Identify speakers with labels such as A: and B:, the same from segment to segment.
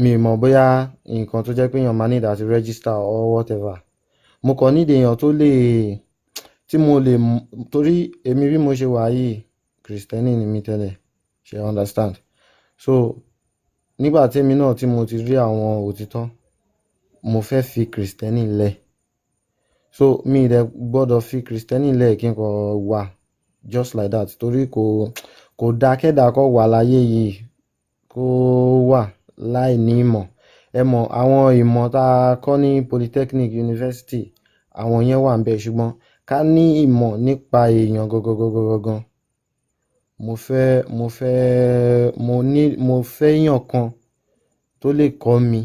A: Mi ì mọ̀ bóyá nǹkan tó jẹ́ pé èèyàn máa need àti register or whatever. Mo kàn need èèyàn tó lè tí mo lè torí èmi bí mo ṣe wà yìí, Kristẹni ni mí tẹ́lẹ̀, ṣe understand? So nígbà tí èmi náà tí mo ti rí àwọn òtítọ́, mo fẹ́ fi Kristẹni lẹ̀. So mi ì dẹ̀ gbọ́dọ̀ fi Kristẹni lẹ̀ kí n kàn wà just like that, torí kò dá kẹ́dà kó wà láyé yìí kó wà láì ní ìmọ̀. Ẹ mọ̀ àwọn ìmọ̀ tá a kọ́ ní polytechnic, university, àwọn yẹn wà ńbẹ̀, ṣùgbọ́n ká ní ìmọ̀ nípa èèyàn gangan gangan gangan, mo fẹ́ mo ní mo fẹ́ èèyàn kan tó lè kọ́ mi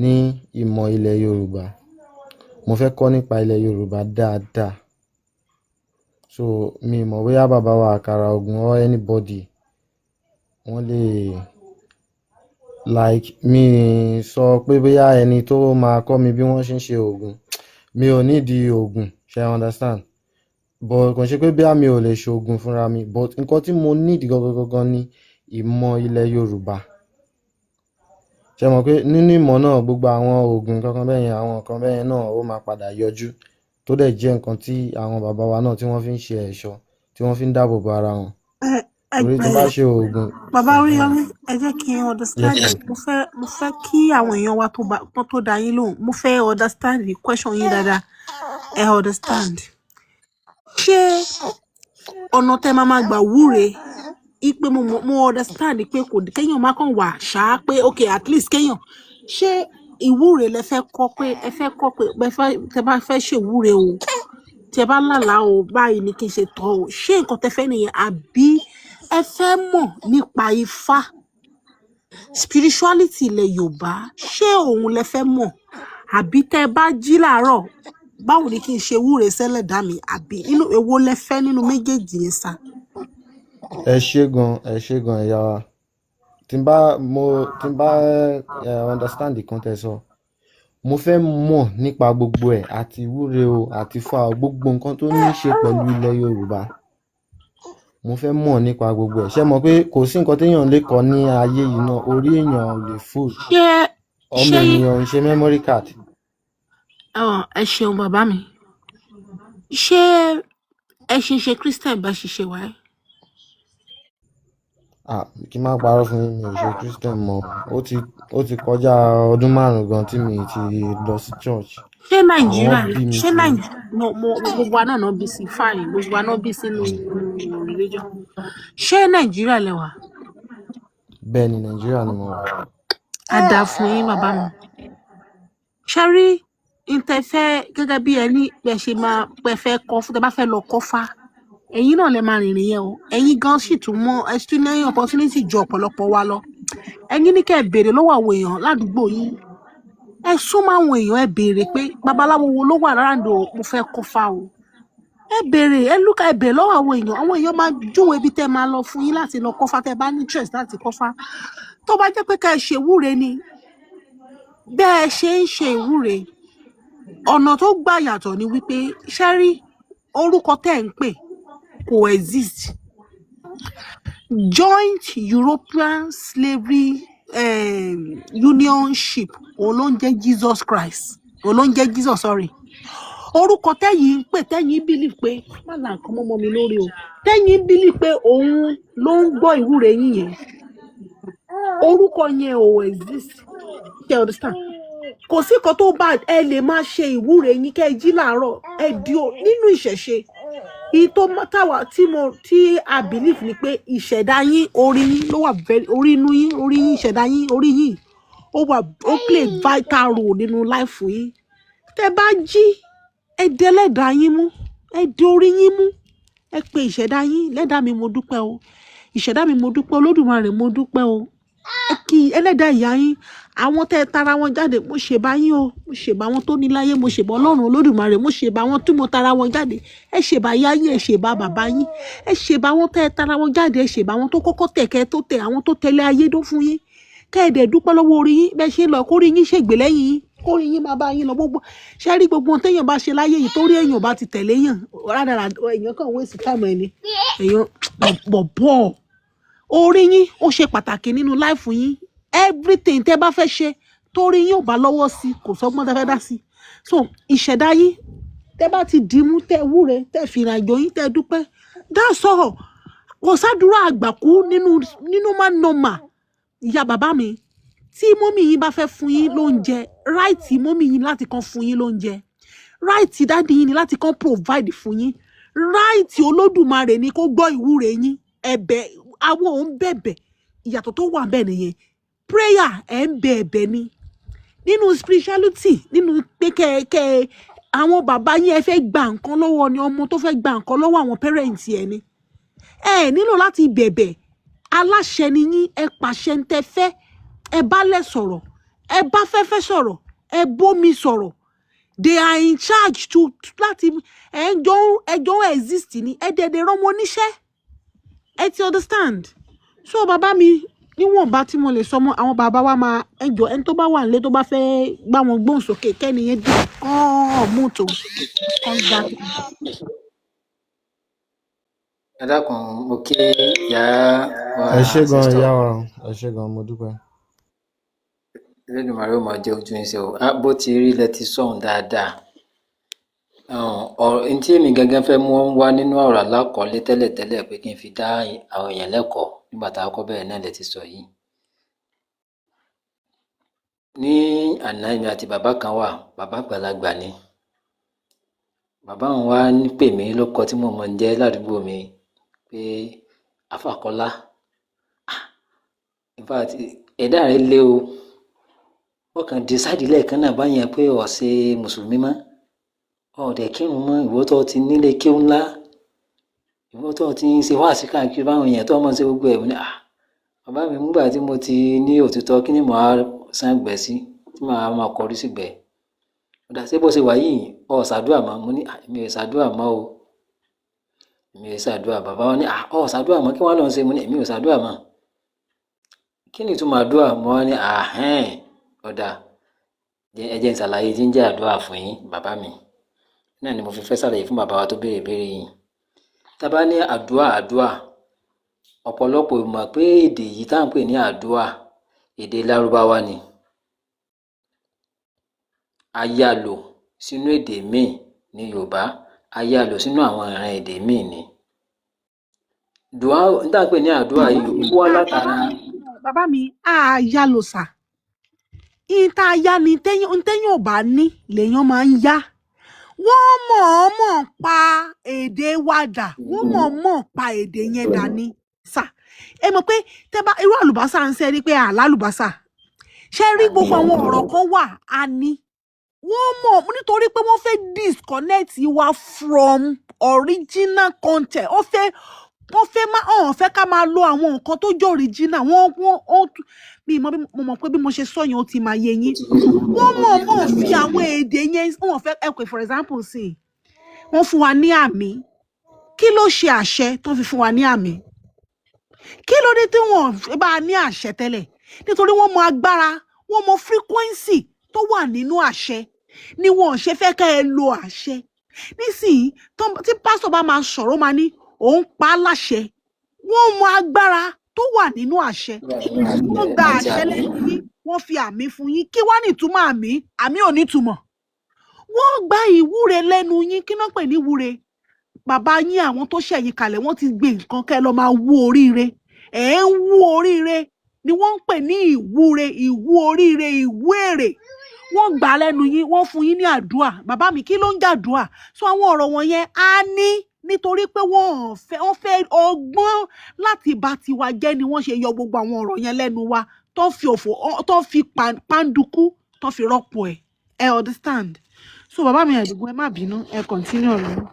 A: ní ìmọ̀ ilẹ̀ Yorùbá. Mo fẹ́ kọ́ nípa ilẹ̀ Yorùbá dáadáa. So mi ì mọ̀ bóyá bàbá wa Àkàrà Ògùn or anybody wọ́n lè like mi sọ pé bóyá ẹni tó máa kọ́ mi bí wọ́n ṣe ń ṣe òògùn. Mi ò nídìí òògùn, ṣe understand? But kò ṣe pé bóyá mi ò lè ṣe òògùn fúnra mi, but nǹkan tí mo need gangan gangan ni ìmọ̀ ilẹ̀ Yorùbá. Ṣe mọ̀ pé nínú ìmọ̀ náà, gbogbo àwọn oògùn kankan bẹ́ẹ̀ yẹn, àwọn nǹkan bẹ́ẹ̀ yẹn náà, ó máa padà yọjú, tó dẹ̀ jẹ́ nǹkan tí àwọn bàbá wa náà tí wọ́n fi ń ṣe ẹ̀ṣọ́, tí wọ́n fi ń dáàbò bo ara wọn.
B: Ẹ ẹ
A: Torí tí n bá ṣe oògùn.
B: Bàbá Oríyọmí, ẹ jẹ́ kí n understand.
A: Yes, ma'am.
B: Mo fẹ́ kí àwọn èèyàn wa tó bá kán tó dá yín lóhùn, mo fẹ́ understand the question yín dáadáa. Ẹ understand, ṣé ọ̀nà tẹ́ máa máa gbà wúre ipe mo understand pé kò kéèyàn má kàn wà ṣáá pé okay, at least kéèyàn ṣé ìwúre lẹ fẹ́ kọ́, pé ẹ fẹ́ kọ́ pé ẹ fẹ́ tẹ́ bá fẹ́ ṣèwúre o, tẹ́ bá lálàá o, báyìí ni kí n ṣe tọ́ o? Ṣé nǹkan tẹ́ fẹ́ nìyẹn, àbí ẹ fẹ́ mọ̀ nípa Ifá, spirituality ilẹ̀ Yorùbá? Ṣé òun lẹ fẹ́ mọ̀, àbí tẹ́ bá jí láàárọ̀, báwo ni kí n ṣe wúre sẹ́lẹ̀dá mi? Àbí nínú èwo lẹ fẹ́ nínú méjèèjì yẹn sá?
A: Ẹ ṣé gan, ẹ ṣé gan, ìyá wa. Tí n bá mo tí n bá understand nǹkan tẹ́ sọ, mo fẹ́ mọ̀ nípa gbogbo ẹ̀, àti ìwúre o, àti Ifá o, gbogbo nǹkan tó ní í ṣe pẹ̀lú ilẹ̀ Yorùbá, mo fẹ́ mọ̀ nípa gbogbo ẹ̀. Ṣé mọ̀ pé kò sí nǹkan téèyàn lè kọ́ ní ayé yìí náà, orí èèyàn ò lè full.
B: Ṣé
A: Ọmọ
B: ṣé
A: ènìyàn ò ń ṣe memory card.
B: Ọ, ẹ ṣeun, bàbá mi. Ṣé ẹ ṣe ṣe Christian bá ṣiṣẹ́ wáyé?
A: Ah, kí n má parọ́ fún yín, mi ò ṣe Christian mọ́. Ó ti kọjá ọdún 5 gan tí mi ti lọ sí church.
B: Ṣé
A: Àwọn
B: Nàìjíríà
A: bí mi
B: ṣé
A: sí.
B: Nàìjíríà mo gbogbo wa náà náà bí sí, fine, gbogbo wa náà bí sínú religion. Ṣé Nàìjíríà lẹ wà?
A: Bẹ́ẹ̀ ni, Nàìjíríà ni mo wà.
B: Á dáa fún yín, bàbá mi. Ṣé rí ntẹ fẹ́ gẹ́gẹ́ bí ẹni bẹ ṣe máa pẹ fẹ́ kọ́ fún, tẹ bá fẹ́ lọ kọ́ fá, ẹ̀yin náà lẹ máa rìnrìn yẹn o. Ẹ̀yin gan sì tún mọ, ẹ tún ní opportunity ju ọ̀pọ̀lọpọ̀ wa lọ. Ẹ̀yin ní kẹ́ ẹ béèrè lọ́wọ́ àwọn èèyàn ládùúgbò yín. Ẹ súnmọ́ àwọn èèyàn, ẹ béèrè pé babaláwo wo ló wà láàrín o, mo fẹ́ kọ́ fá o. Ẹ béèrè, ẹ lúkà, ẹ béèrè lọ́wọ́ àwọn èèyàn. Àwọn èèyàn máa júwe ibi tẹ́ máa lọ fún yín láti lọ kọ́fá tẹ́ bá ní interest láti kọ́fá. Tó bá jẹ́ pé ká ẹ ṣe ìwúre ni, bẹ́ẹ̀ ṣe ń ṣe ìwúre, ọ̀nà tó gbà yàtọ̀ ni wípé, ṣẹ́rí orúkọ tẹ́ ẹ̀ ń pè kò exist. Joint European Slavery Unionship, òun ló ń jẹ́ Jesus Christ, òun ló ń jẹ́ Jesus, sorry. Orúkọ tẹ́yìn ń pè, tẹ́yìn believe pé, má là nǹkan mọ́mọ́ mi lórí o, tẹ́yìn believe pé òun ló ń gbọ́ ìwúre yín yẹn, orúkọ yẹn ò exist. Ṣe understand? Kò sí nǹkan tó bá ẹ lè máa ṣe ìwúre yín, kẹ́ ẹ jí làárọ̀, ẹ di o. Nínú ìṣẹ̀ṣe, ìyí tó táwa tí mo tí a believe ni pé ìṣẹ̀dá yín, orí yín ló wà very, orí inú yín, orí yín, ìṣẹ̀dá yín, orí yín, ó wà, ó play vital role nínú life yín. Tẹ́ bá jí, ẹ dé ẹlẹ́dàá yín mú, ẹ dé orí yín mú, ẹ pe ìṣẹ̀dá yín: "Lẹ́dàá mi, mo dúpẹ́ o. Ìṣẹ̀dá mi, mo dúpẹ́. Olódùmarè, mo dúpẹ́ o." Ẹ kí ẹlẹ́dàá ìyá yín, àwọn tẹ́ ẹ tara wọn jáde: "Mo ṣèbá yín o, mo ṣèbá wọn tó ní láyé, mo ṣèbá Ọlọ́run Olódùmarè, mo ṣèbá wọn tí mo tara wọn jáde." Ẹ ṣèbá ìyá yín, ẹ ṣèbá bàbá yín, ẹ ṣèbá wọn tẹ́ ẹ tara wọn jáde, ẹ ṣèbá wọn tó kọ́kọ́ tẹ̀ kẹ́ tó tẹ̀, àwọn tó tẹ̀lé ayé dó fún yín. Kẹ́ ẹ dẹ̀ dúpẹ́ lọ́wọ́ orí yín bẹ́ẹ̀ ṣe lọ, kórí yín ṣègbè lẹ́yìn yín, kórí yín máa bá yín lọ. Gbogbo ṣe rí, gbogbo ohun téèyàn bá ṣe láyé yìí, torí èèyàn bá ti tẹ̀lé yàn rádaràda, èèyàn kàn waste time ẹni èèyàn bọ̀ bọ̀. Orí yín, ó ṣe pàtàkì nínú life yín. Everything tẹ́ bá fẹ́ ṣe, torí yín ò bá lọ́wọ́ sí, kò sọ́gbọ́n tẹ́ fẹ́ dá sí. So ìṣẹ̀dá yín, tẹ́ bá ti dìímú, tẹ́ wúre, tẹ́ fìrìn àjò yín, tẹ́ dúpẹ́, that's all. Kò sádúrà àgbàkú nínú má nọ́mà. Ìyá bàbá mi, tí mummy yín bá fẹ́ fún yín lóúnjẹ, right mummy yín láti kàn fún yín lóúnjẹ, right daddy yín ni láti kàn provide fún yín, right Olódùmarè ni kó gbọ́ ìwúre yín. Ẹ̀bẹ̀ àwọn òun bẹ̀bẹ̀, ìyàtọ̀ tó wà bẹ́ẹ̀ nìyẹn. Prayer, ẹ̀ ń bẹ ẹ̀bẹ̀ ni. Nínú spirituality, nínú pé kẹ àwọn bàbá yín, ẹ fẹ́ gba nǹkan lọ́wọ́ ni, ọmọ tó fẹ́ gba nǹkan lọ́wọ́ àwọn parents ẹ ni, ẹ nílò láti bẹ̀bẹ̀. Aláṣẹ ni yín, ẹ pàṣẹ ń tẹ fẹ́, ẹ bá lẹ̀ sọ̀rọ̀, ẹ bá fẹ́fẹ́ sọ̀rọ̀, ẹ bómi sọ̀rọ̀. They are in charge to láti ẹ jọ ń exist ni, ẹ dẹ̀dẹ̀ rán wọn níṣẹ́. Ẹ ti understand? So bàbá mi, níwọ̀nba tí mo lè sọ mọ́ àwọn bàbá wa, máa ẹ jọ, ẹni tó bá wà nílé tó bá fẹ́ gbá wọn gbóhùn sókè, kẹ́ni yẹn dì kán mú tó kán gbá.
C: Ẹ dákun, mo kí ìyá wa.
A: Ẹ ṣé gan.
C: Sister.
A: Ìyá wa, ẹ ṣé gan, mo dúpẹ́.
C: Elédùmarè ó máa jẹ́ ojú yín ṣe o. Á, bó ti rí lẹ ti sọ̀hún dáadáa. Ọ̀rọ̀ n tí èmi gangan fẹ́ mú wá nínú ọ̀rọ̀ alákọ̀ọ́lé tẹ́lẹ̀tẹ́lẹ̀ pé kí n fi dá àwọn èèyàn lẹ́kọ̀ọ́ nígbà tá a kọ́ bẹ̀rẹ̀ náà lẹ ti sọ yìí. Ní àná, èmi àti bàbá kan wà, bàbá àgbàlagbà ni. Bàbá òun wá ń pè mí lóko tí mo mọ̀ ń jẹ́ ládùúgbò mi pé Àfàkọ́lá. In fact, ẹ̀dá rẹ̀ lé o. Wọ́n kàn decide lẹ́ẹ̀kan náà báyẹn pé ò ṣe mùsùlùmí mọ́. Ò dẹ̀ kírun mọ́, ìwọ tó ti nílé kéwú ńlá. Ìwọ tó ti ń ṣe wáàsí káàkiri báwọn èèyàn tó mọ̀ ṣe gbogbo ẹ̀. Mo ní, "Ah, bàbá mi, nígbà tí mo ti ní òtítọ́, kí ni màá sán gbẹ̀ sí tí màá máa kọrí sígbẹ̀?" Ó dà, ṣé bó ṣe wà yìí, ò ṣàdúrà mọ́? Mo ní, "Ah, èmi ò ṣàdúrà mọ́ o. Èmi ò ṣàdúrà." Bàbá wa ní, "Ah, ò ṣàdúrà mọ́, kí wọ́n lọ ṣe?" Mo ní, "Èmi ò ṣàdúrà mọ́." Kí ni ìtumọ̀ àdúrà? Mo wá ní, "Àhẹ́n, ó dáa. Ẹ jẹ́ n ṣàlàyé tí ń jẹ́ àdúrà fún yín, bàbá mi." Náà ni mo fi fẹ́ ṣàlàyé fún bàbá wa tó béèrè ìbéèrè yìí. Tá bá ní àdúrà, àdúrà, ọ̀pọ̀lọpọ̀ ò mọ̀ pé èdè yìí tá ń pè ní àdúrà, èdè Lárúbáwá ni. A yá lò sínú èdè míì ní Yorùbá, a yá lò sínú àwọn ìran èdè míì ni. Dùá n tá ń pè ní àdúrà yìí, ó wá látara
B: Bàbá mi, á yá lò sà. Ìyẹn tá a yá ni téèyàn ò bá ní lèèyàn máa ń yá. Wọ́n mọ̀ọ́mọ̀ pa èdè wa dà, wọ́n mọ̀ọ́mọ̀ pa èdè yẹn dà ní sà. Ẹ mọ̀ pé tẹ́ bá irú àlùbọ́sà ń sẹ́ rí pé àlá àlùbọ́sà ṣé rí, gbogbo àwọn ọ̀rọ̀ kan wà á ní wọ́n mọ̀ nítorí pé wọ́n fẹ́ disconnect wa from original content. Wọ́n fẹ́ má ọ̀hún fẹ́ ká máa lo àwọn nǹkan tó jẹ́ original. Wọ́n ó mi mọ̀ bí mo mọ̀ pé bí mo ṣe sọ yẹn, ó ti máa yé yín. Wọ́n mọ̀ mọ̀ fi àwọn èdè yẹn, wọ́n fẹ́ ẹ pé, for example, sí wọ́n fún wa ní àmì. Kí ló ṣe àṣẹ tó fi fún wa ní àmì? Kí ló dé tí wọ́n bá a ní àṣẹ tẹ́lẹ̀? Nítorí wọ́n mọ agbára, wọ́n mọ frequency tó wà nínú àṣẹ ni wọn ò ṣe fẹ́ kẹ́ ẹ lo àṣẹ nísìnyí. Tí pásítọ̀ bá máa sọ̀rọ̀, ó máa ní òun pa á láṣẹ. Wọ́n mọ agbára tó wà nínú àṣẹ. Wọ́n gba
C: àti
B: àṣẹ
C: àmì
B: lẹ́nu yín, wọ́n fi àmì fún yín. Kí wá ní ìtumọ̀ àmì? Àmì ò ní ìtumọ̀. Wọ́n gba ìwúre lẹ́nu yín. Kí náà pè ní ìwúre? Bàbá yín, àwọn tó ṣẹ̀yìn kalẹ̀, wọ́n ti gbé nǹkan kẹ́ ẹ lọ máa wú oríire. Ẹ̀ ń wú oríire ni wọ́n ń pè ní ìwúre, ìwú oríire, ìwú èrè. Wọ́n gbà á lẹ́nu yín, wọ́n fún yín ní àdúà. Bàbá mi, kí ló ń jàdúà? So àwọn ọ̀rọ̀ wọ̀nyẹn á ní nítorí pé wọ́n ò fẹ́, wọ́n fẹ́ ọgbọ́n láti bà tiwa jẹ́ ni wọ́n ṣe yọ gbogbo àwọn ọ̀rọ̀ yẹn lẹ́nu wa, tó ń fi òfò, tó ń fi pàǹdùkú tó fi rọ́pò ẹ̀. Ẹ understand? So bàbá mi Àdìgún, ẹ má bínú, ẹ continue ọ̀rọ̀ yín.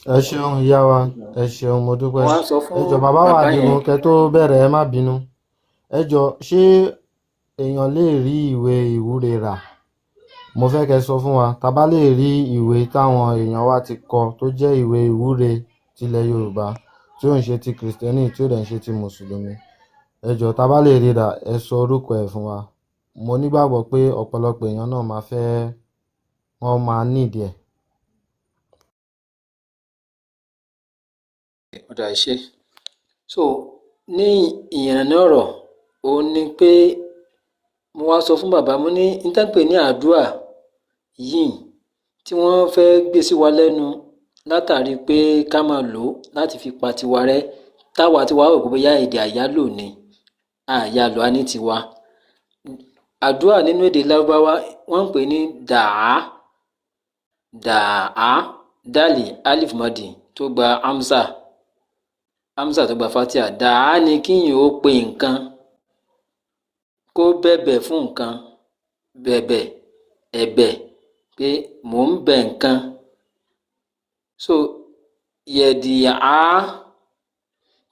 A: Ẹ ṣeun, ìyá wa, ẹ ṣeun, mo dúpẹ́.
C: Wọ́n á sọ fún
A: Ẹ jọ̀ọ́, bàbá wa
C: bàbá
A: Àdìgún,
C: yẹn.
A: Kẹ́ tó bẹ̀rẹ̀, ẹ má bínú, ẹ jọ̀ọ́, ṣé èèyàn lè rí ìwé ìwúre rà? Mo fẹ́ kẹ́ sọ fún wa tá bá lè rí ìwé táwọn èèyàn wa ti kọ tó jẹ́ ìwé ìwúre tilẹ̀ Yorùbá, tí ò ń ṣe ti Kìrìsìtẹ́nì, tí ò dẹ̀ ń ṣe ti Mùsùlùmí. Ẹ jọ̀ọ́, tá bá lè rí rà, ẹ sọ orúkọ ẹ̀ fún wa. Mo nígbàgbọ́ pé ọ̀pọ̀lọpọ̀ èèyàn náà máa fẹ́, wọ́n máa nídìí ẹ̀.
C: Ọ̀dà ìṣe. So ní ìyànnà ọ̀rọ̀ Òun ni pé mo wá sọ fún bàbá, mo ní n tán pè ní àdúà yìí tí wọ́n fẹ́ gbé sí wa lẹ́nu látàrí pé ká máa lò ó láti fi pa tiwa rẹ́, táwa tiwa rò pé bóyá èdè àyálò ni, àyálò á ní tiwa. Àdúà nínú èdè Lárúbáwá wọ́n ń pè ní dàá, dàá, dálì alif madi tó gba hamza, hamza tó gba fatia. Dàá ni kíyàn ó pe nǹkan, kó bẹ̀bẹ̀ fún nǹkan, bẹ̀bẹ̀, ẹ̀bẹ̀ pé mò ń bẹ nǹkan. So yẹ̀dì á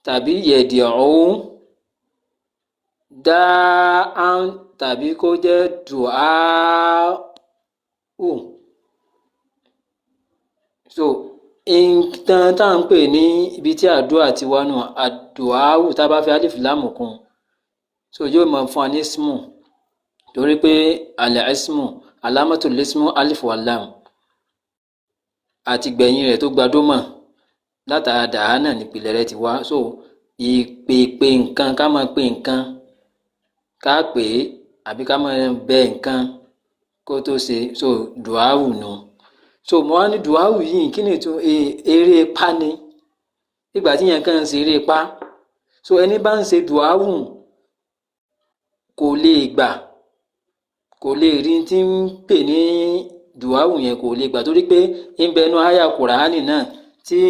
C: tàbí yẹ̀dì ọ̀hún dáa tàbí kó jẹ́ dùá ù. So nǹkan tá à ń pè ní ibi tí àdúà ti wá nù, àdùáwù, tá a bá fi alif láàmù kún, so yóò máa fún wa ní ismu, torí pé alẹ́ ismu alámọ́tò lismu alif wa lam àti gbẹ̀yìn rẹ̀ tó gba dómà látara dàá náà nípìnlẹ̀ rẹ̀ ti wá. So ìpèpè nǹkan, ká máa pe nǹkan, ká pè é àbí ká máa bẹ nǹkan kó tó ṣe, so dùáwù nù. So mo wá ní dùáwù yìí kí ni ìtún eré ipá ni, ìgbà tí yẹn kàn ń ṣe eré ipá. So ẹni bá ń ṣe dùáwù kò lè gbà, kò lè rí tí ń pè ní dùáwù yẹn, kò lè gbà, torí pé ń bẹnu àyà Kùránì náà tí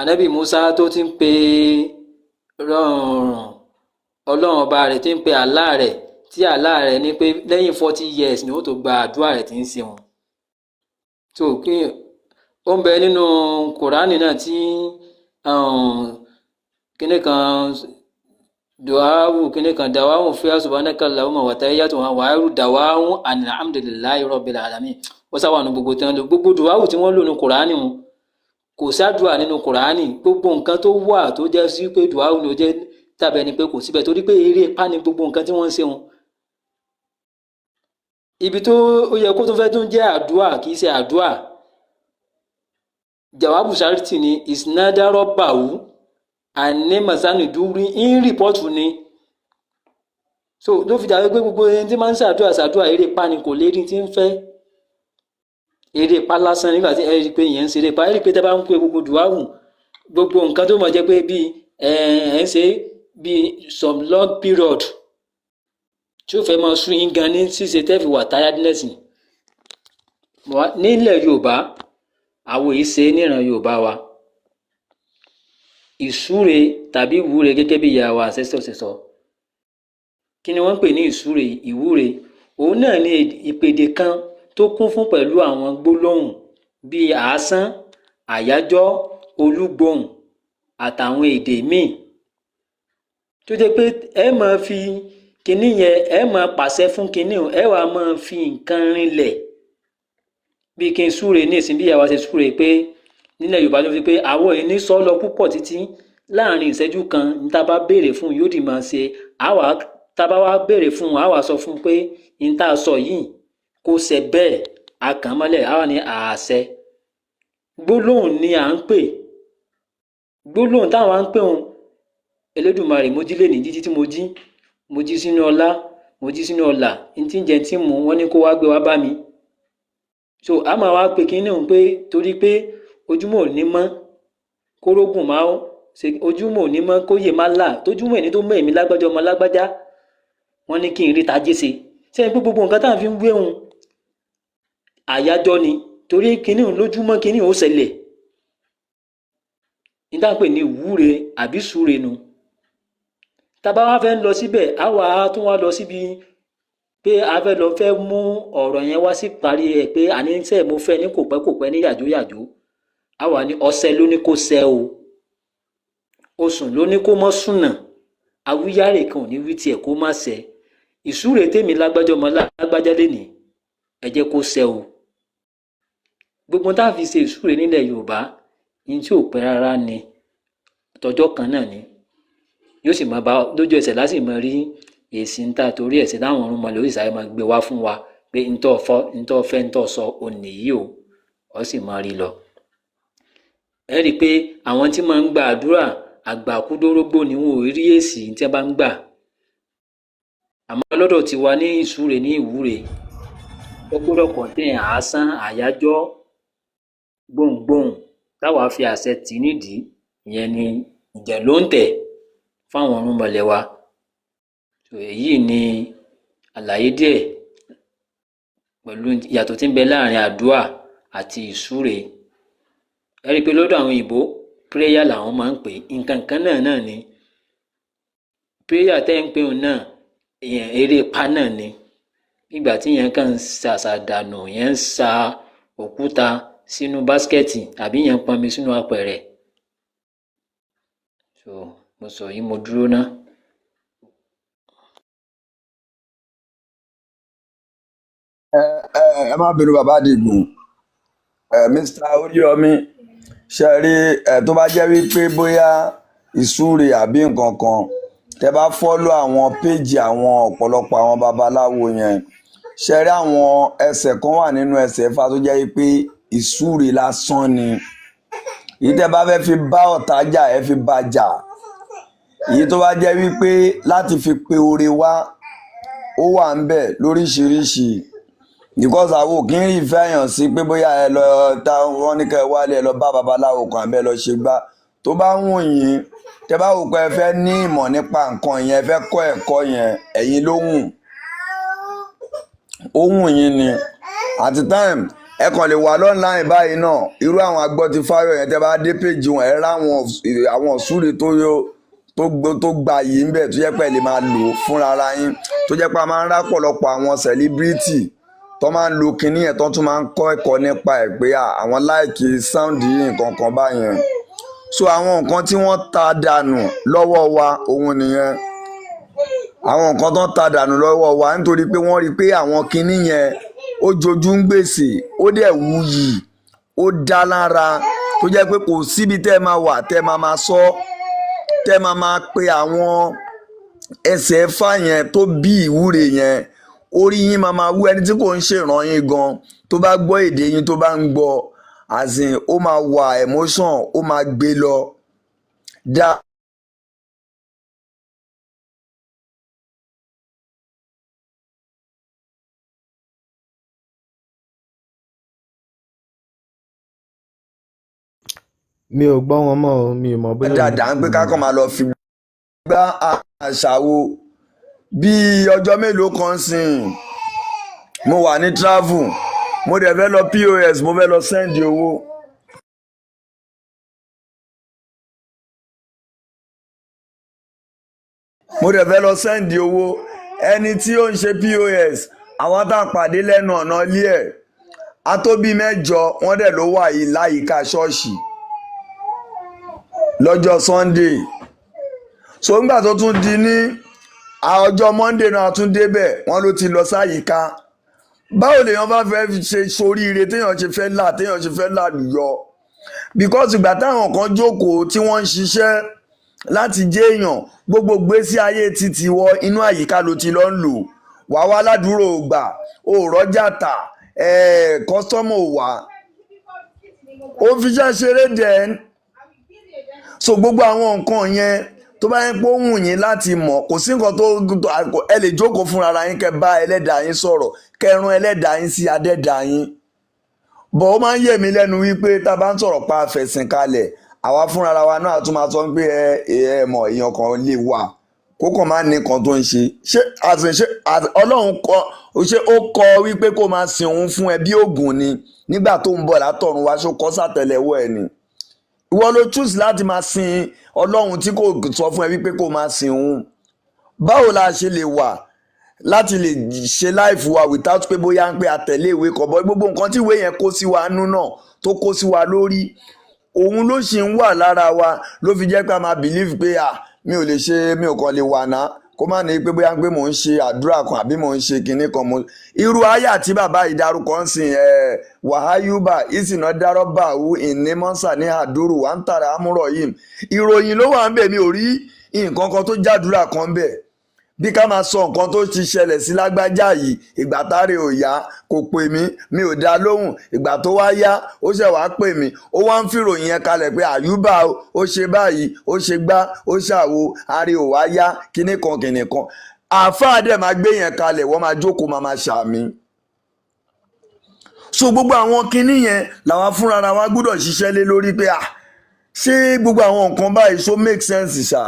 C: Ànábì Musa tó ti ń pe Ọlọ́run ọba rẹ̀, tí ń pe Allah rẹ̀, tí Allah rẹ̀ ní pé lẹ́yìn 40 years ni ó tó gba àdúrà rẹ̀ tí ń ṣe wọn. So kí ó ń bẹ nínú Kùránì náà tí kíní kan duawu kíní kan dàwáhùn fíà subhanaka Allahumma wa tahiyyatuha wa khairu dàwáhùn alhamdulillahi rabbil alamin. Wọ́n sáwà ní gbogbo tí wọ́n lò, gbogbo duawu tí wọ́n lò ní Kùránì wọn, kò sádùá nínú Kùránì. Gbogbo nǹkan tó wà tó jẹ́ sí pé duawu ni ó jẹ́ tàbí ẹni pé kò síbẹ̀, torí pé eré ipá ni gbogbo nǹkan tí wọ́n ń ṣe wọn. Ibi tó ó yẹ kó tó fẹ́ tún jẹ́ àdúà kì í ṣe àdúà, jawabu shariti ni ìsinádarọ́bàwù àní masani dúrí ń rìpọ́tù ni. So ló fi dàbí pé gbogbo ẹni tí máa ń ṣàdúà ṣàdúà eré ipá ni, kò lérí tí ń fẹ́ eré ipá lásán. Nígbà tí ẹ rí i pé ìyẹn ń ṣeré ipá, ẹ rí i pé tẹ́ bá ń pè gbogbo dùáwù, gbogbo nǹkan tó mọ̀ jẹ́ pé bíi ẹ ẹ ń ṣe bíi some long period tí ó fẹ́ máa sún yín gan ní ṣíṣe tẹ́ fi wà tiredness. Nílẹ̀ Yorùbá àwọn yìí ṣe níran Yorùbá wa ìsúre tàbí ìwúre, gẹ́gẹ́ bí ìyá wa ancestor ṣe sọ. Kí ni wọ́n ń pè ní ìsúre, ìwúre? Òun náà ní ìpèdè kan tó kún fún pẹ̀lú àwọn gbólóhùn bíi àásán, àyájọ́, olúgbòhùn àtàwọn èdè míì tó jẹ́ pé ẹ máa fi kinní yẹn, ẹ máa pàṣẹ fún kinní, ẹ wàá máa fi nǹkan rinlẹ̀. Bí kí n súre ní ìsìn, bí ìyá wa ṣe súre pé nílẹ̀ Yorùbá ló fi pé àwọn èyí ní sọ lọ púpọ̀ títí láàrin ìṣẹ́jú kan ní tá a bá béèrè fún yóò dì máa ṣe. Àwa tá a bá wá béèrè fún, àwa sọ fún pé ní tá a sọ yìí kó ṣe bẹ́ẹ̀, a kàn mọ́lẹ̀, àwa ní àṣẹ. Gbólóhùn ni à ń pè, gbólóhùn táwa ń pè òun Elédùmarè. Mo jí lè ní jíjí tí mo jí, mo jí sínú ọlá, mo jí sínú ọlà, n tí ń jẹ tí mú wọn ní kó wá gbé wá bá mi. So a máa wá pé kínní òun pé torí pé ojúmọ́ ò ní mọ́ kórógùn máa ń ṣe, ojúmọ́ ò ní mọ́ kóyè má là, tójúmọ́ ẹni tó mọ èmi lágbájá ọmọ lágbájá, wọ́n ní kí n rí tajé ṣe. Ṣé ẹ pé gbogbo nǹkan tá à ń fi ń wé òun àyájọ́ ni, torí kínní òun lójúmọ́ kínní òun ṣẹlẹ̀ ní tá à ń pè ní ìwúre àbí súre nu. Tá a bá wá fẹ́ lọ síbẹ̀, á wà á tún wá lọ síbi pé a fẹ́ lọ fẹ́ mú ọ̀rọ̀ yẹn wá sí parí ẹ̀ pé àní sẹ́ mo fẹ́ ní kò pẹ́ kò pẹ́ ní yàjóyàjó, á wà ní ọ̀sẹ̀ ló ní kó ṣẹ o, oṣùn ló ní kó mọ́ sùnà, awíyáre kan ò ní wí tiẹ̀ kó má ṣẹ. Ìsúre tèmi lágbájá ọmọ lágbájá lénìí, ẹ jẹ́ kó ṣẹ o. Gbogbo tá a fi ṣe ìsúre nílẹ̀ Yorùbá ní tí ò pẹ́ rárá ni, tọjọ́ kan náà ni yóò sì máa bá lójú ẹsẹ̀ láti máa rí èsì ń tà, torí ẹ̀sìn táwọn ọ̀run mọ̀lẹ́ òsì sáré máa gbé wá fún wa pé ntọ́ fọ́, ntọ́ fẹ́, ntọ́ sọ òní yìí o, ọ sì máa rí lọ. Ẹ rí i pé àwọn tí máa ń gba àdúrà Àgbàkúdórógbó ni wọn ò rí èsì tí wọ́n bá ń gbà. Àmọ́ lọ́dọ̀ tiwa ní ìsúre ní ìwúre, ó gbọ́dọ̀ kọ̀ǹtẹ́n àásán àyájọ́ gbohùngbohùn táwa fi àṣẹ tì í nídìí. Ìyẹn ni ìjẹ̀ ló ń tẹ̀ fáwọn ọ̀rúnmọlẹ̀ wa. So èyí ni àlàyé díẹ̀ pẹ̀lú ìyàtọ̀ tí ń bẹ láàrin àdúà àti ìsúre. Ẹ rí i pé lọ́dọ̀ àwọn òyìnbó, prayer làwọn máa ń pè é. Nǹkan kan náà náà ni prayer tẹ́ ń pè òun náà, ìyẹn eré ipá náà ni. Nígbà tí yẹn kàn ń ṣàṣàdànù, yẹn ń sa òkúta sínú báskẹ̀tì àbí yẹn ń pọnmi sínú apẹ̀rẹ̀. So mo sọ yìí, mo dúró ná.
D: Ẹ ẹ ẹ má bínú, bàbá Àdìgún, ẹ Mr. Oríyọmí, ṣe rí ẹ, tó bá jẹ́ wípé bóyá ìsúre àbí nǹkan kan tẹ bá fọ́lọ́ àwọn péjì àwọn ọ̀pọ̀lọpọ̀ àwọn babaláwo yẹn, ṣe rí àwọn ẹsẹ̀ kan wà nínú ẹsẹ̀ Ifá tó jẹ́ wípé ìsúre lásán ni. Èyí tẹ bá fẹ́ fi bá ọ̀tá jà, ẹ fi bá jà. Èyí tó bá jẹ́ wípé láti fi pe oore wá, ó wà ń bẹ̀ lóríṣiríṣi, because àwọn ò kí ń rí ìfẹ́ yàn sí pé bóyá ẹ lọ ta wọn ní kẹ́ ẹ wálé, ẹ lọ bá babaláwo kan àbẹ́ lọ ṣe gbá. Tó bá wù yín, tẹ bá wò pé ẹ fẹ́ ní ìmọ̀ nípa nǹkan yẹn, ẹ fẹ́ kọ́ ẹ̀kọ́ yẹn, ẹ̀yin ló wù, ó wù yín ni. At the time ẹ kàn lè wà lọ́nláìn báyìí náà, irú àwọn agbọ́tifáyọ̀ yẹn, tẹ bá dé péjì wọn, ẹ rá àwọn ìsúre tó yó tó gba yìí ń bẹ̀, tó jẹ́ pé ẹ lè máa lò ó fúnra ara yín, tó jẹ́ pé a máa ń rá pọ̀lọpọ̀ àwọn celebrity tó máa ń lo kinní yẹn, tó tún máa ń kọ́ ẹ̀kọ́ nípa ẹ̀ pé àwọn láìkì sound yìí, nǹkan kan báyẹn. So àwọn nǹkan tí wọ́n ta dànù lọ́wọ́ wa òun nìyẹn. Àwọn nǹkan tó ń ta dànù lọ́wọ́ wa nítorí pé wọ́n rí i pé àwọn kinní yẹn ó jojú ń gbèsè, ó dẹ̀ wuyì, ó dá lára, tó jẹ́ pé kò síbi tẹ́ ẹ máa wà tẹ́ ẹ máa máa sọ, tẹ́ ẹ máa máa pe àwọn ẹsẹ̀ Ifá yẹn tó bí ìwúre yẹn, orí yín máa máa wú. Ẹni tí kò ń ṣèràn yín gan, tó bá gbọ́ èdè yín, tó bá ń gbọ́, as in ó máa wà emotion, ó máa gbé lọ dá.
A: Mi ò gbọ́ wọn mọ́ o, mi ò mọ̀ bóyá èmi
D: Dáadáa ń pé ká kàn máa lọ fi gbá àṣà wo. Bí ọjọ́ mélòó kan sìn, mo wà ní travel, mo dẹ̀ fẹ́ lọ POS, mo fẹ́ lọ send owó. Mo dẹ̀ fẹ́ lọ send owó. Ẹni tí ó ń ṣe POS, àwọn tá a pàdé lẹ́nu ọ̀nà ilé ẹ̀ a tó bíi 8, wọ́n dẹ̀ ló wà yìí láyìíká ṣọ́ọ̀ṣì lọ́jọ́ Sunday. So ńgbà tó tún di ní ọjọ́ Monday náà, a tún débẹ̀, wọ́n ló ti lọ sáyìíká. Báwo lèèyàn bá fẹ́ ṣe soríire, téèyàn ṣe fẹ́ là, téèyàn ṣe fẹ́ làlùyọ? Because ìgbà táwọn kan jókòó tí wọ́n ń ṣiṣẹ́ láti jẹ́ èèyàn, gbogbo gbésí ayé títí wọ inú àyíká ló ti lọ ń lò wá wá ládùúrò gbà ó rọ́jà tà, customer ò wá, ó fi iṣẹ́ ṣeré dẹ́n. So gbogbo àwọn nǹkan yẹn, tó bá yẹn pé ó wù yín láti mọ̀, kò sí nǹkan tó ẹ lè jókòó fúnra ara yín, kẹ́ bá ẹlẹ́dàá yín sọ̀rọ̀, kẹ́ rán ẹlẹ́dàá yín sí adẹ́dàá yín. Bọ̀ ó máa ń yè mí lẹ́nu wípé tá a bá ń sọ̀rọ̀ pa àfẹ̀sìn kalẹ̀, àwa fúnra wa náà tún máa sọ pé ẹ mọ̀, èèyàn kan lè wà kó kàn máa ní nǹkan tó ń ṣe. Ṣé àsìn ṣé Ọlọ́run kọ, ṣé ó kọ wípé kó máa sin òun fún ẹ bí ògùn ni nígbà tó ń bọ̀ látọ̀run wá? Ṣó kọ́ sàtẹ́lẹwọ́ ẹ ni? Ìwọ ló choose láti máa sin Ọlọ́run tí kò sọ fún ẹ wípé kó máa sin òun. Báwo la ṣe lè wà láti lè ṣe life wa without pé bóyá ń pé àtẹ̀lé ìwé kan bọ́? Gbogbo nǹkan tí ìwé yẹn kó sí wa nú náà, tó kó sí wa lórí, òun ló ṣì ń wà lára wa, ló fi jẹ́ pé a máa believe pé à mi ò lè ṣe, mi ò kàn lè wà ná kó má ní pé bóyá ń pé mò ń ṣe àdúrà kan àbí mò ń ṣe kinní kan. Mo irú àyà tí bàbá yìí dárúkọ ń sìn ẹ, wàháyúbà ìsìnà dárọ́bà wù ìnímọ́sà ní àdúrù wà ń tàrà àmúrọ̀ yìí, ìròyìn ló wà ń bẹ̀. Mi ò rí nǹkan kan tó jádùúrà kan ń bẹ̀. Bí ká máa sọ nǹkan tó ti ṣẹlẹ̀ sí lágbájá yìí, ìgbà táre ò yá kò pè mí, mi ò dá lóhùn, ìgbà tó wá yá ó ṣẹ̀ wá pè mí, ó wá ń fìròyìn yẹn kalẹ̀ pé àyùbá o, ó ṣe báyìí, ó ṣe gbá, ó ṣàwo, àre ò wá yá, kíní kan kíní kan. Àáfàá dẹ̀ máa gbé yẹn kalẹ̀, wọ́n máa jókòó, máa máa ṣàmì. So gbogbo àwọn kinní yẹn làwọn fúnra wa gbọ́dọ̀ ṣiṣẹ́ lé lórí pé ah, ṣé gbogbo àwọn nǹkan báyìí so make sense ṣá?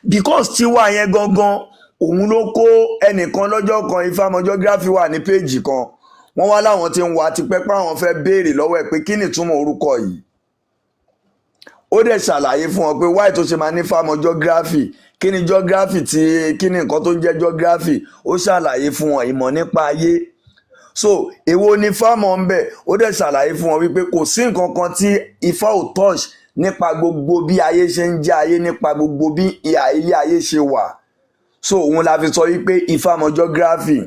D: Because tiwa yẹn gangan òun ló kó ẹnìkan lọ́jọ́ kan. Ifámọjọ́gráfì wà ní péèjì kan, wọ́n wá láwọn tí ń wá tipẹ́ pé àwọn fẹ́ béèrè lọ́wọ́ ẹ̀ pé kí ni ìtumọ̀ orúkọ yìí. Ó dẹ̀ ṣàlàyé fún wọn pé wáì tó ṣe máa ní fámọjọ́gráfì, kí ni geography, tí kí ni nǹkan tó ń jẹ́ geography. Ó ṣàlàyé fún wọn ìmọ̀ nípa ayé. So èwo ni fámọ̀ ń bẹ̀? Ó dẹ̀ ṣàlàyé fún wọn wípé kò sí nǹkan kan tí Ifá ò touch nípa gbogbo bí ayé ṣe ń jẹ́ ayé, nípa gbogbo bí ilé ayé ṣe wà. So òun la fi sọ wípé Ifá mọ geography.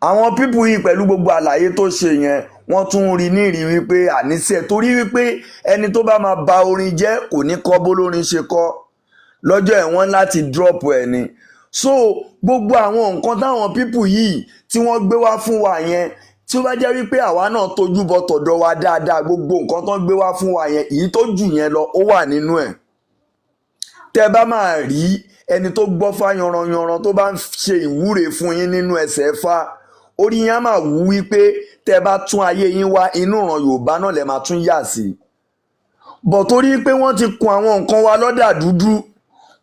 D: Àwọn people yìí, pẹ̀lú gbogbo àlàyé tó ṣe yẹn, wọ́n tún rí ní ìrí wípé àníṣe, torí wípé ẹni tó bá máa ba orin jẹ́ kò ní kọ́ bólórin ṣe kọ́ lọ́jọ́ ẹ̀, wọ́n láti drop ẹ̀ ni. So gbogbo àwọn nǹkan táwọn people yìí tí wọ́n gbé wá fún wa yẹn, tí ó bá jẹ́ wípé àwa náà tójú bọ tọ̀dọ̀ wa dáadáa, gbogbo nǹkan tó ń gbé wá fún wa yẹn, èyí tó jù yẹn lọ, ó wà nínú ẹ̀. Tẹ́ bá máa rí ẹni tó gbọ́ fá yanranyanran tó bá ń ṣe ìwúre fún yín nínú ẹsẹ̀ fá, orí yín á máa wú wípé tẹ́ bá tún ayé yín wá, inú ìran Yorùbá náà lè máa tún yà sí. Bọ̀ torí pé wọ́n ti kun àwọn nǹkan wa lọ́dà dúdú,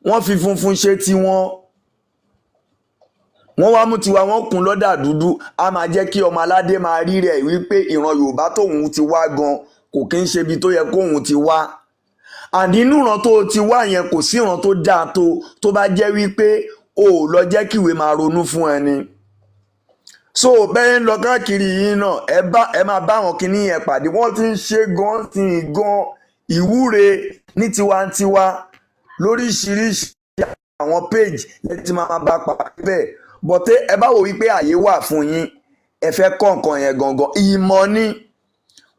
D: wọ́n fi funfun ṣe tiwọn, wọ́n wá mú tiwa, wọ́n kùn lọ́dà dúdú, á máa jẹ́ kí ọmọ aládé máa rí rẹ̀ wípé ìran Yorùbá tóun ti wá gan kò kí ń ṣe ibi tó yẹ kóun ti wá. Àní inú ìran tó ti wá yẹn, kò sí ìran tó dáa tó tó bá jẹ́ wípé o ò lọ jẹ́ kíwèé máa ronú fún ẹni. So bẹ́ẹ̀ ń lọ káàkiri yìí náà, ẹ bá ẹ máa bá àwọn kinní yẹn pàdé. Wọ́n ti ń ṣe gan ti gan ìwúre ní tiwantiwa lóríṣiríṣi àwọn page lẹ́tí máa bá pàdé bẹ́ẹ̀. Bọ̀tẹ́ ẹ bá wò wípé àyè wà fún yín, ẹ fẹ́ kọ́ nǹkan yẹn gangan, ìmọ̀ ni,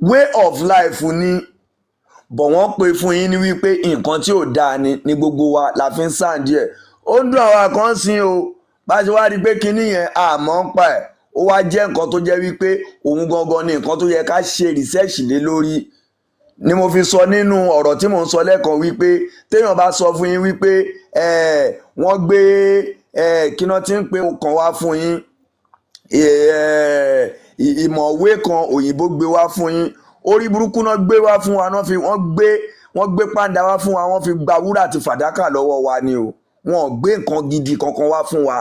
D: way of life ni. Bọ̀ wọ́n pe fún yín ní wípé nǹkan tí ò dáa ni ní gbogbo wa la fi ń sàn díẹ̀. Ó ń dùn àwa kan sí o. Bá a ṣe wá rí i pé kinní yẹn àmọ́ ń pa ẹ̀, ó wá jẹ́ nǹkan tó jẹ́ wípé òun gangan ni nǹkan tó yẹ ká ṣe research lé lórí, ni mo fi sọ nínú ọ̀rọ̀ tí mò ń sọ lẹ́ẹ̀kan wípé téèyàn bá sọ fún yín wípé wọ́n gbé kíná tí ń pè kàn wá fún yín, ìmọ̀wé kan òyìnbó gbé wá fún yín, orí burúkú náà gbé wá fún wa náà, fi wọ́n gbé pàǹdà wá fún wa, wọ́n fi gba wúrà àti fàdákà lọ́wọ́ wa ni o. Wọ́n ò gbé nǹkan gidi kankan wá fún wa.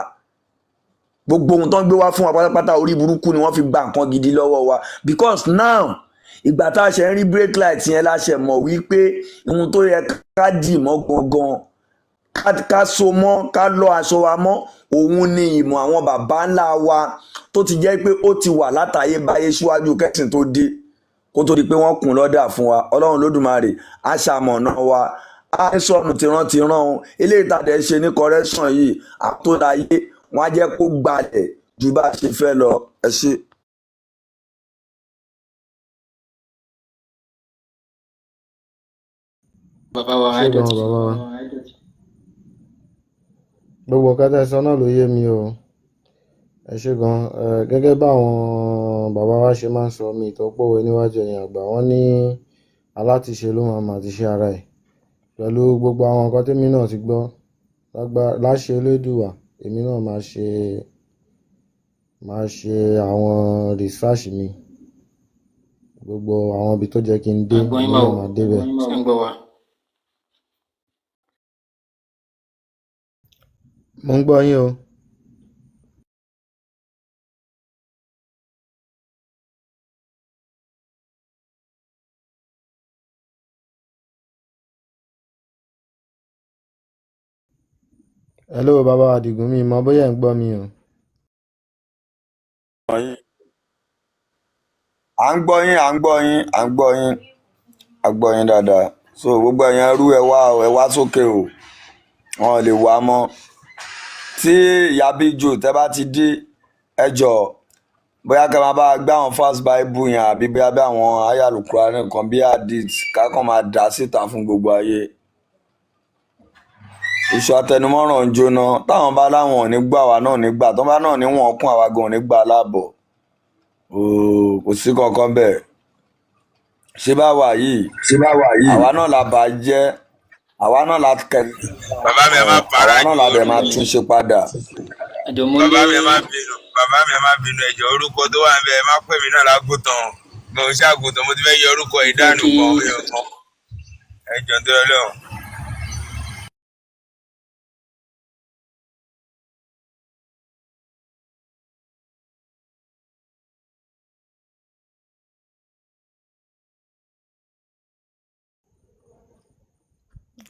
D: Gbogbo ohun tó ń gbé wá fún wa pátápátá, orí burúkú ni wọ́n fi gba nǹkan gidi lọ́wọ́ wa. Because now, ìgbà tá a ṣe ń rí brake light yẹn la ṣe mọ̀ wípé ohun tó yẹ ká dì mọ́ gangan, ká so mọ́, ká lọ́ aṣọ wa mọ́, òun ni ìmọ̀ àwọn bàbá ńlá wa tó ti jẹ́ pé ó ti wà látayébáyé síwájú kẹ́sìn tó dé, kó tó di pé wọ́n kùn lọ́dà fún wa. Ọlọ́run Lódùmarè á ṣamọ̀nà wa, á sọnù tìrantìran o. Eléyìí tá a dẹ̀ ṣe ní correction yìí, àtúndáyé wọn á jẹ́ kó gbalẹ̀ ju bá a ṣe fẹ́ lọ. Ẹ ṣé.
C: Bàbá wa.
A: Ṣé gan bàbá wa, gbogbo nǹkan tẹ́ ẹ sọ náà ló yé mi o. Ẹ ṣé gan. Gẹ́gẹ́ báwọn bàbá wa ṣe máa ń sọ, mi tó pòwe níwájú ẹ̀yin àgbà, wọ́n ní alátiṣe ló máa mà ti ṣe ara ẹ̀. Pẹ̀lú gbogbo àwọn nǹkan tèmi náà ti gbọ́, láṣẹ Elédùwà, èmi náà máa ṣe àwọn research mi, gbogbo àwọn ibi tó jẹ́ kí n dé,
C: Àgbọ̀n yín
A: èmi
C: máa
A: náà
C: wò
A: máa débẹ̀.
C: Ṣé ń gbọ́ wa?
A: Mo ń gbọ́ yín o. Hello, bàbá Àdìgún, mi mọ̀ bóyá ẹ̀ ń gbọ́ mi o.
D: À ń gbọ́ yín, à ń gbọ́ yín, à ń gbọ́ yín, à ń gbọ́ yín dáadáa. So gbogbo ẹ̀yin ẹrú, ẹ wá o, ẹ wá sókè o. Wọn ò lè wá mọ́. Tí ìyá bíjò tẹ́ bá ti dé, ẹ jọ, bóyá kẹ́ máa bá wa gbé àwọn fast bible yẹn, àbí bóyá bí àwọn ayálùkúrá nìkan bí hadith kákan máa dà síta fún gbogbo ayé. Iṣu atẹnumọ́ràn ń jóná. Táwọn bá láwọn ò ní gbà, wá náà ní gbà. Tán bá náà ní wọn kún, àwa gan ò ní gbà láàbọ̀. Ooo, kò sí kankan bẹ́ẹ̀. Ṣé bá wà yìí, àwa náà la bà á jẹ́, àwa náà la kẹ,
E: Bàbá mi, ẹ má para
D: àwa náà la
E: jù.
D: dẹ̀ máa tún ṣe padà.
C: Ẹjọ mo
E: Bàbá
C: ní
E: mi, ẹ má bínú. Bàbá mi, ẹ má bínú. Ẹjọ, orúkọ tó wà ń bẹ, ẹ má pè mí náà lágùntàn. Mo ń ṣàgùntàn, mo ti fẹ́ yọ orúkọ
C: mo fẹ́
E: ìdánù
C: kí
E: kan, mi ò mọ̀. Ẹjọ tó yọ lọ́hùn.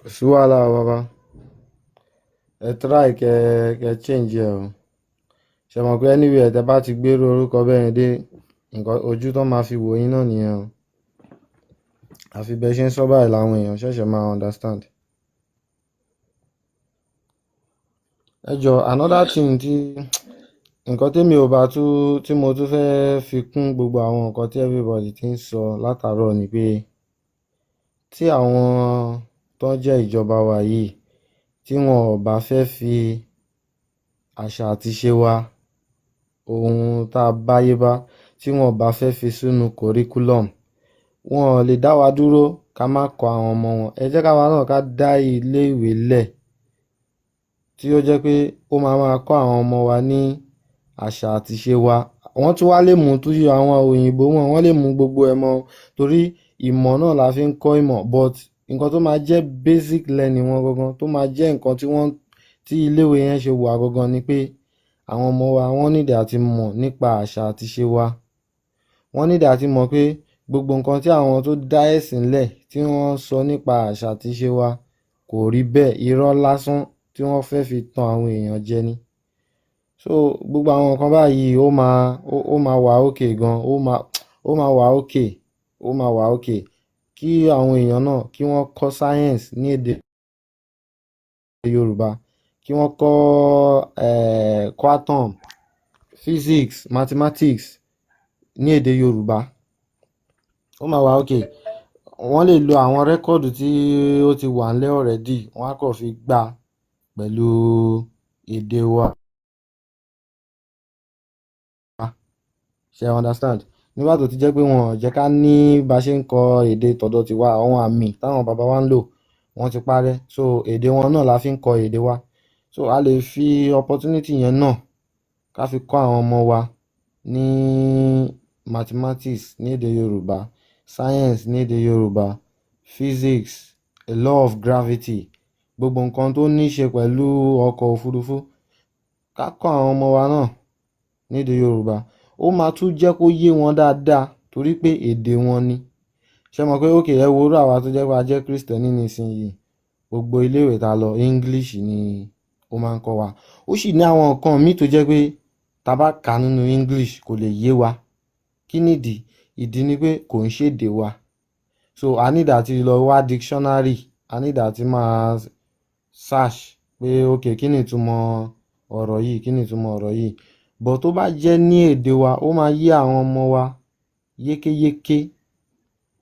A: Kò sí wàhálà o bàbá. Ẹ try kẹ change ẹ o. Ṣe mọ̀ pé anywhere tẹ bá ti gbérú orúkọ bẹ́ẹ̀ yẹn dé, nǹkan ojú tó máa fi wò yín náà nìyẹn o. Àfi bẹ́ẹ̀ ṣe ń sọ báyìí làwọn èèyàn ṣẹ̀ṣẹ̀ máa understand. Ẹ jọ, another thing tí nǹkan tèmi ò bá tún tí mo tún fẹ́ẹ́ fi kún gbogbo àwọn nǹkan tí everybody ti ń sọ látàárọ̀ ni pé tí àwọn tó ń jẹ́ ìjọba wa yìí, tí wọn ò bá fẹ́ fi àṣà àti ìṣe wa, ohun tá a báyé bá, tí wọn ò bá fẹ́ fi sínú curriculum, wọn ò lè dá wa dúró ká má kọ́ àwọn ọmọ wọn. Ẹ jẹ́ káwa náà ká dá ilé ìwé lẹ̀ tí ó jẹ́ pé ó máa máa kọ́ àwọn ọmọ wa ní àṣà àti ìṣe wa. Wọ́n tún wá lè mú tú àwọn òyìnbó wọn, wọ́n lè mú gbogbo ẹ̀ mọ́, torí ìmọ̀ náà la fi ń kọ́ ìmọ̀. But nǹkan tó máa jẹ́ basic learning wọn gangan, tó máa jẹ́ nǹkan tí wọ́n tí iléèwé yẹn ṣe wà gangan ni pé àwọn ọmọ wa, wọ́n nídìí àti mọ̀ nípa àṣà àti ìṣe wa. Wọ́n nídìí àti mọ̀ pé gbogbo nǹkan tí àwọn tó dá ẹ̀sìn lẹ̀ tí wọ́n sọ nípa àṣà àti ìṣe wa kò rí bẹ́ẹ̀, irọ́ lásán tí wọ́n fẹ́ fi tan àwọn èèyàn jẹ ni. So gbogbo àwọn nǹkan báyìí, ó máa wà okay gan, ó máa wà okay, ó máa wà okay kí àwọn èèyàn náà kí wọ́n kọ́ science ní èdè Yorùbá, kí wọ́n kọ́ quantum physics, mathematics ní èdè Yorùbá. Ó máa wà okay. Wọ́n lè lo àwọn record tí ó ti wà ńlẹ̀ already, wọ́n á kàn fi gbá pẹ̀lú èdè wa. Ṣe understand? Nígbà tó ti jẹ́ pé wọn ò jẹ́ ká ní bá ṣe ń kọ èdè tọ̀dọ̀ tiwa, àwọn àmì táwọn bàbá wa ń lò, wọ́n ti parẹ́. So èdè wọn náà la fi ń kọ èdè wa. So a lè fi opportunity yẹn náà ká fi kọ́ àwọn ọmọ wa ní mathematics ní èdè Yorùbá, science ní èdè Yorùbá, physics, a law of gravity, gbogbo nǹkan tó ní ṣe pẹ̀lú ọkọ̀ òfurufú, ká kọ́ àwọn ọmọ wa náà ní èdè Yorùbá. Ó máa tún jẹ́ kó yé wọn dáadáa torí pé èdè wọn ni. Ṣé mọ̀ pé okay, ẹ wo irú àwa tó jẹ́ pé a jẹ́ Kristẹni nísìnyìí, gbogbo iléèwé tá a lọ, English ni ó máa ń kọ́ wa. Ó sì ní àwọn nǹkan míì tó jẹ́ pé tá a bá kà á nínú English, kò lè yé wa. Kí nìdí? Ìdí ni pé kò ń ṣèdè wa. So a need àti lọ wá dictionary, a need àti máa search pé okay, kí ni ìtumọ̀ ọ̀rọ̀ yìí, kí ni ìtumọ̀ ọ̀rọ̀ yìí? But tó bá jẹ́ ní èdè wa, ó máa yé àwọn ọmọ wa yékéyéké,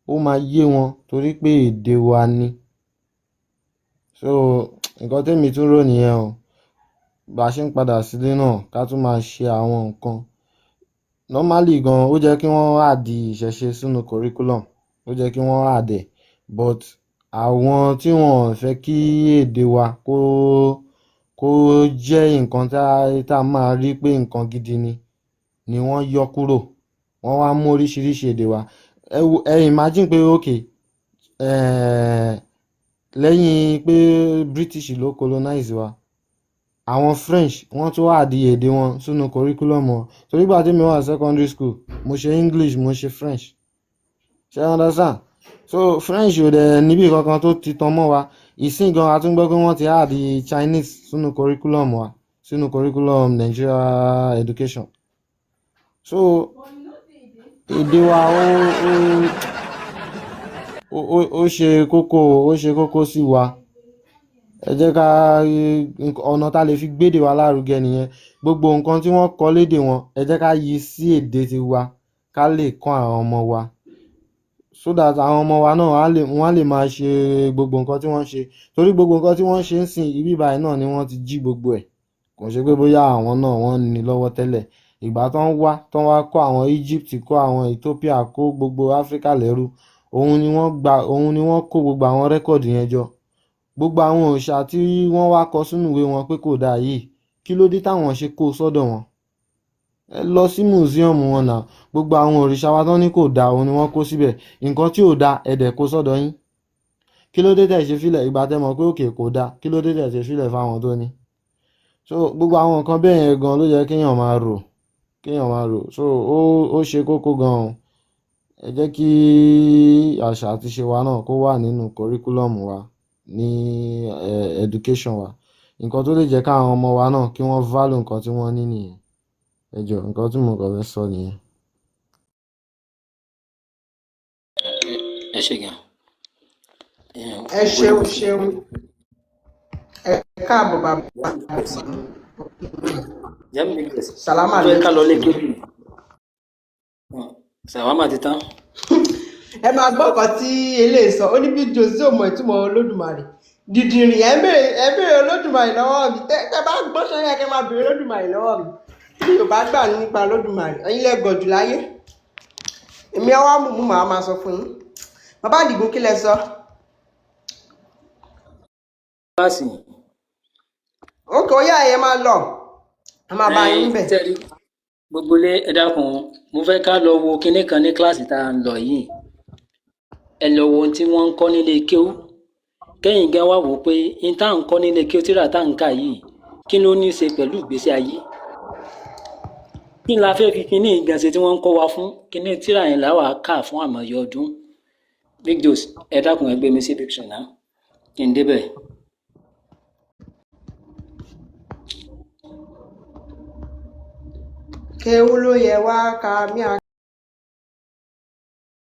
A: ó máa yé wọn torí pé èdè wa ni. So nǹkan tẹ́mi tún rò nìyẹn o. Bá a ṣe ń padà sílé náà, ká tún máa ṣe àwọn nǹkan normally gan. Ó jẹ́ kí wọ́n add ìṣẹ̀ṣe sínú curriculum, ó jẹ́ kí wọ́n add ẹ̀, but àwọn tí wọ́n ò fẹ́ kí èdè wa kó jẹ́ nǹkan tá a máa rí pé nǹkan gidi ni wọ́n yọ kúrò. Wọ́n wá mú oríṣiríṣi èdè wa. Ẹ wo, ẹ imagine pé okay, lẹ́yìn pé British ló colonize wa, àwọn French, wọ́n tún add èdè wọn sínú curriculum wọn. Torí ìgbà tí mi wà secondary school, mo ṣe English, mo ṣe French. Ṣé ẹ understand? So French ò dẹ̀ níbi kankan tó ti tan mọ́ wa. Ìsìn gan, a tún gbọ́ pé wọ́n ti add Chinese sínú curriculum wa, sínú curriculum Nigeria education. So èdè wa, ó ṣe kókó, ó ṣe kókó sí wa. Ẹ jẹ́ ká ọ̀nà tá a lè fi gbédè wa lárugẹ nìyẹn. Gbogbo nǹkan tí wọ́n kọ lédè wọn, ẹ jẹ́ ká yí sí èdè tiwa, ká lè kọ́ àwọn ọmọ wa. So that àwọn ọmọ wa náà wọ́n á lè máa ṣe gbogbo nǹkan tí wọ́n ń ṣe, torí gbogbo nǹkan tí wọ́n ń ṣe ń sìn ibi báyìí náà ni wọ́n ti jí gbogbo ẹ̀. Kò ṣe pé bóyá àwọn náà wọ́n ní lọ́wọ́ tẹ́lẹ̀. Ìgbà tó ń wá tó ń wá kó àwọn Egypt, kó àwọn Ethiopia, kó gbogbo Africa lẹ́rú, òun ni wọ́n gba, òun ni wọ́n kó gbogbo àwọn record yẹn jọ, gbogbo àwọn òòṣà tí wọ́n wá kọ sínú ìwé wọn pé kò dáa yìí. Kí ló dé táwọn ṣe kó sọ́dọ̀ wọn? Ẹ lọ sí museum wọn náà, gbogbo àwọn òrìṣà wa tán ní kò dáa, òun ni wọ́n kó síbẹ̀. Nǹkan tí ò dáa, ẹ dẹ̀ kó sọ́dọ̀ yín. Kí ló dé tẹ̀ ṣe fílẹ̀ ìgbà tẹ́ mọ̀ pé òkè kò dáa? Kí ló dé tẹ̀ ṣe fílẹ̀ fáwọn tó ní? So gbogbo àwọn nǹkan bẹ́ẹ̀ yẹn gan ló yẹ kéèyàn máa rò, kéèyàn máa rò. So ó ṣe kókó gan o. Ẹ jẹ́ kí àṣà àti ìṣe wa náà kó wà nínú curriculum wa ní education wa. Nǹkan tó lè jẹ́ káwọn ọmọ wa náà kí wọ́n value nǹkan tí wọ́n ní nìyẹn. Ẹ jọ̀ọ́, nǹkan tí mo kàn fẹ́ sọ nìyẹn.
C: Ẹ ṣe gan.
F: Ẹ ṣeun ṣeun, ẹ káàbọ̀ bàbá.
C: Jẹ́mi Grace,
F: Sàlámà
C: mo fẹ́ ká lọ lé
F: lẹ́kùn.
C: kébì. Sàwámà ti tán.
F: Ẹ máa gbọ́ nǹkan tí eléyìí sọ. Ó ní bí Jose ò mọ ìtumọ̀ Olódùmarè, dìdìrìn. Ẹ ń béèrè Olódùmarè lọ́wọ́ mi. Tẹ bá gbọ́ sọ́yà, kẹ́ máa béèrè Olódùmarè lọ́wọ́ mi. Tí Yorùbá gbà nípa Olódùmarè, ẹ̀yin lẹ gọ̀ jù láyé. Èmi ọwọ́ mú màá máa sọ fún yín. Bàbá Àdìgún, kí lẹ sọ?
C: Kíláàsì.
F: Ókè, ó yá, ẹ máa lọ, a máa bá yín bẹ̀.
C: Tẹ́rí gbogbo ilé, ẹ dákun, mo fẹ́ ká lọ wo kinní kan ní kíláàsì tá à ń lọ yìí. Ẹ lọ wo ohun tí wọ́n ń kọ́ nílé kéwú, kẹ́yìn gan wá wò ó pé n tá à ń kọ́ nílé kéwú, tíra tá à ń kà yìí, kí ló ní í ṣe pẹ̀lú ìgbésí ayé? Kí la fẹ́ fi kinní ìgbọ̀nsẹ̀ tí wọ́n ń kọ́ wa fún? Kinní tíra yẹn làwa kà fún àmọye ọdún. Big Dose, ẹ dákun, ẹ gbé mi sí big screen náà kí n débẹ̀.
F: Kéwú ló yẹ wá ká mí.